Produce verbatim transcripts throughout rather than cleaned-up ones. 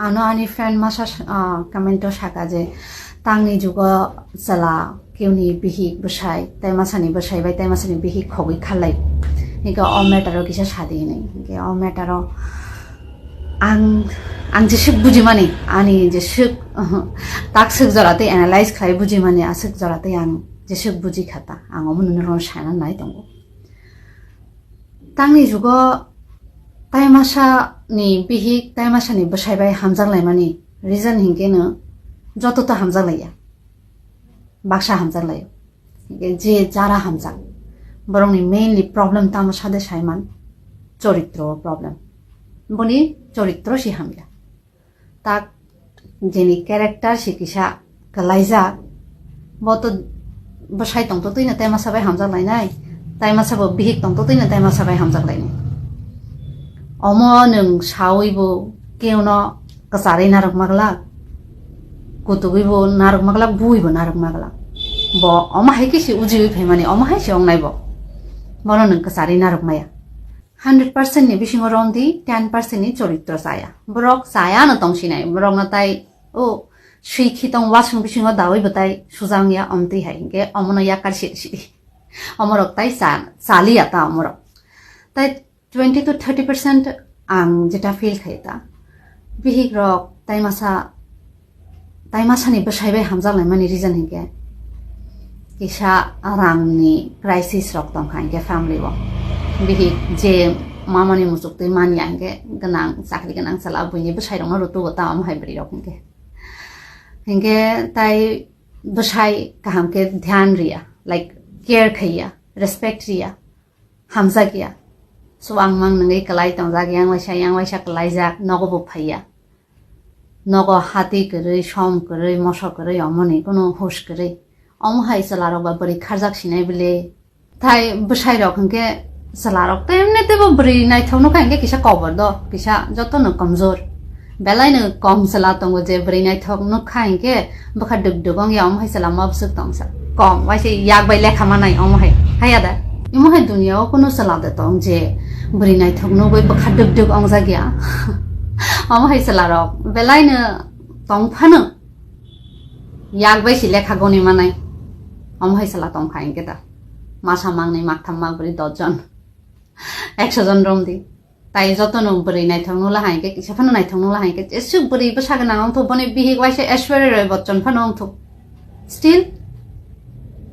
Ano ani friend masa s-, ah, comment o saka je tangni jugo chwla keuni bihik bwsai, tai masani bwsai bai tai masani bihik khogwi kharlai. Hingke o matter o kisa sadi hinwi. Hingke o matter o ang, ang jeswk bujimani, ani jeswk, tak swk jora tei analyze khlai bujimani, aswk jora tei ang jeswk buji kha ta. Ang omo nini rono sana nai tongo. Tangni jugo tai masa ni bihik, tai masa ni bwsai bai hamjak laimani reason hinkhe no joto to hamjak laiya. Baksa hamjak laio. Hinkhe je jara hamjak, borokni mainly problem tamo sade saiman, choritro problem. Boni choritro si hamya. Tak jeni character si kisa kwlaijak, bo to bwsai tongto twino tai masa bai hamjak lainai, tai masa bo bihik tongto twino tai masa bai hamjak lainai. Omo nwng sawi bo keuno kwcharwi narwk maglak, kutugwi bo narwk maglak, bui bo narwk maglak. Bo omo hai khe si ujiwi phaimani, omo hai si ongnai bo. Bono nwng kwcharwi narwk maya. Hundred percent ni bisingo romdi, ten percent ni choritro chaya. Borok chaya no tong sinai, borok no tai, o, swi khitong wasung bisingo dawi bo tai suja wngya, omtwi hai hinkhe omono yakar siri siri. Omorok tai cha-, chaliya ta omorok. Tai twenty to thirty percent ang jeta feel khai ta. Bihik rok tai masa tai masani bwsai bai hamjak laimani reason hinkhe kisa rangni crisis rok tongkha hinkhe family o. Bihik je mamani muchuk twi manya hinkhe gwnang, chakri gwnang chwla buini bwsai rokno rutugo ta omo hai bwrwi rok hinkhe. Hinkhe tai bwsai kaham khe dhyan riya, like, care khaiya, respect riya, hamjakya. Swbang mang nungwi kwlai tongjak, yang waisa, yang waisa kwlaijak, nogo bo phaiya. Nogo hati kwrwi, som kwrwi, moso kwrwi, omoni kunu hus kwrwi. Omo hai chwla rok ba bwrwi kharjak sinai bile. Tai bwsai rok hinkhe chwla rok to emni teibo bwrwi naithok nukha hinkhe kisa kobor do, kisa jotono komjor. Belai no kom chwla tongo je bwrwi naithok nukha hinkhe bwkha duk duk wngya, omo hai chwla ma bwswk tongsa. Kom, waisa yak bai lekha manai omo hai. Haya da? Imo hai dunia o kunu chwla de tong je bwrwi naithok nugwi bwkha duk duk ongjakya. Omo hai chwla rok belai no tong phano yak bai si lekha goni manai. Omo hai chwla tongkha hinkhe da. Masa mangnwi maktham makbrwi dosh jon. Ekso jon romdi. Tai jotono bwrwi naithok nula hai khe, kisa phano naithok nula hai khe, jeswk bwrwi bwsa gwnang wngthok, boni bihik waisa Aishwarya Rai Bachchan phano wngthok. Still,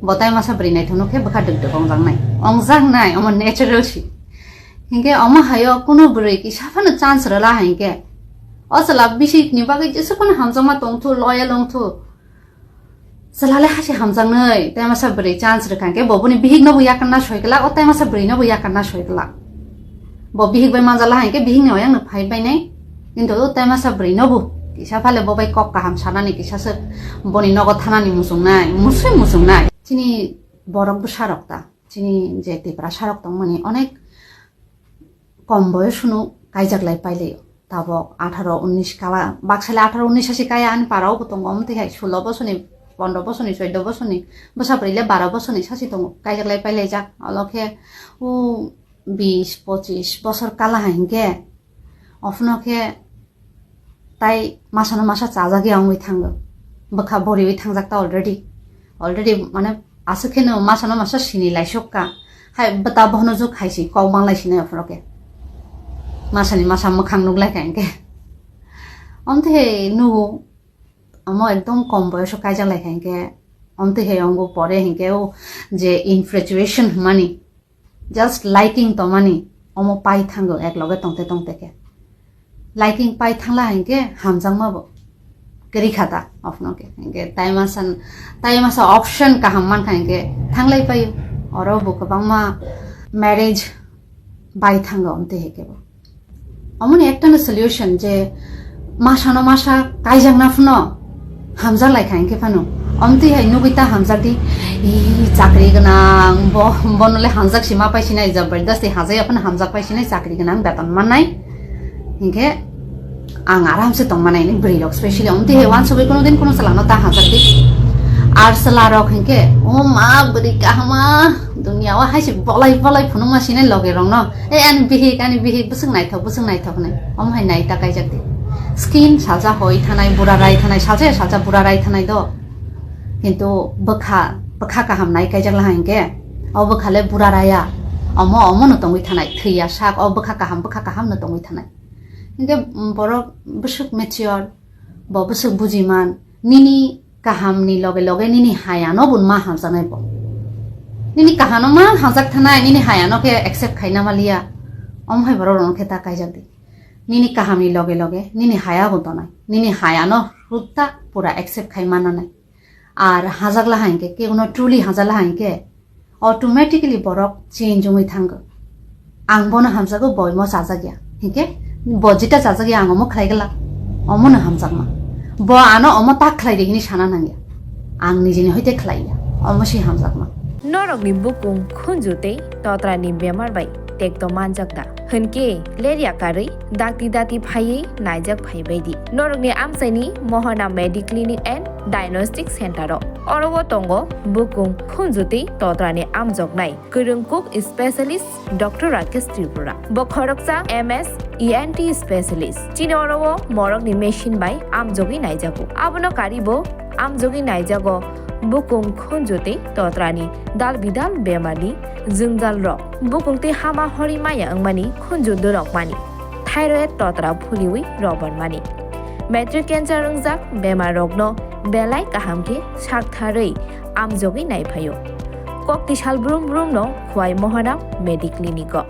bo tai masa bwrwi naithok nuk khe bwkha duk duk ongjaknai. Ongjaknai, omo natural si. Hinkhe omo hayo kuno bwrwi kisa phano chance rwla hai khe, o chwla bihik ni bagwi jeswk phano hamjakma tongthok, loyal wngthok. Chwla le hasi hamjaknai, tai masa bwrwi chance rwkha hinkhe bo boni bihik no bo yakarna soi glak, o tai masa bwrwi no bo yakarna soi glak. Bo bihik bai manjala hinkhe bihik ni oyang no phai bai nai. Kintu o tai masa bwrwi no bo kisa phale bo bai kok kaham sanani kisa se boni nogo thanani muchungnai, musui muchungnai. Chini borok bwsa rok ta, chini je Tiprasa rok tongmani onek kom boyosno kaijak lai pailaio. Tabok atharo unnish kala, baksa le atharo unnish sasi kaya ani para o bo tongo, omo twi hai sulo bosoni, pondro bosoni, choido bosoni, bwsa bwrwi le baro bosoni sasi tongo, kaijak lai pailaijak. Olo khe o bish pochish bosor kala hai hinkhe, ophno khe tai masano masa chajak ya wngwi thango, bwkha boriwi thangjak ta already. Already, mane, aswk kheno masano masa sini laisok ka. Hai bwta bohno juk hai si kok mang lai sinai aphuru khe. Masani masa mwkhang nuk lai kha hinkhe. Omtwi hai nugo, omo ekdom kom boyoso kaijak lai kha hinkhe. Omtwi hai ongo pore hinkhe o je infatuation hwnmani. Just liking tongmani, omo pai thango ek loge tongte tongte khe. Liking pai thangla hinkhe hamjakma bo kwrwi kha ta, ophno khe. Hinkhe tai masa, tai masa option kaham mankha hinkhe thanglai paio. Oro bo kwbangma marriage bai thango, omtwi hai khe bo. Omoni ekta no solution je masano masa kaijakna phano hamjak lai kha hinkhe phano. Omtwi hai nugwi ta hamjak di, "Ih, chakri gwnang, bo, bono le hamjak si ma pai sinai, jabardasti hamjak ya phano hamjak pai sinai, chakri gwnang, beton mannai." Hinkhe ang aram se tong manai ni bwrwi rok, specially omtwi hai wansugwi kuno din kuno chwla no ta hamjak di. Ar chwla rok hinkhe, "O ma, bwrwi kahama, dunia o hai se bolai bolai phunukma sinai loge rok no." E, ani bihik, ani bihik, bwswk naithok, bwswk naithok hinwi. Omo hai nai ta kaijak di. Skin salsa hoi thanai, bura rai thanai, salsa ya salsa bura rai thanai do. Kintu bwkha, bwkha kaham nai kaijak la hinkhe, o bwkha le bura raya. Omo, omo no tongwi thanai, thwiya sak, o bwkha kaham, bwkha kaham no tongwi thanai. Hinkhe, mm, borok bwswk mature, bo bwswk bujiman, nini kaham ni loge loge nini hayano bo ma hamjaknai bo. Nini kahano ma hamjak thanai, nini hayano khe accept khaina maliya. Omo hai borok rokno khe ta kaijak di. Nini kaham ni loge loge nini haya bo tonai. Nini hayano rukta pura accept khai mananai. Ar hamjak la hinkhe, kebono truly hamjak la hinkhe, automatically borok change wngwi thango. Ang bono hamjago, bo omo chajak ya. Hinkhe bo jeta chajak ya, ang omo khlai glak. Omo no hamjakma. Bo ano omo tak khlai di hini sana nang ya. Ang nijini hoite khlai ya. Omo si hamjakma. Norokni bukung khunju tei totrani bemar bai tekto manjak da? Hwnkhe lerya karwi dakti dati phaiwi naijak phaibai di norokni amchaini Mohana Mediclinic and Diagnostic Center o. Oro o tongo bukung khunju tei totrani amjoknai kwrwng kuk specialist Doctor Rakesh Tripura. Bo khoroksa M S E N T specialist. Chini oro o morokni machine bai amjogwi naijago. Abono karibo amjogwi naijago bukung khunju tei totrani dal bidal bemarni jwngjal rok. Bukung tei hama hori maya wngmani, khunju dorokmani, thyroid totra phuliwi robormani, matric cancer wngjak bemar rokno belai kaham khe saktharwi amjogwi naiphaio. Kokti sal brum brum no Khowai Mohana Mediclinic o.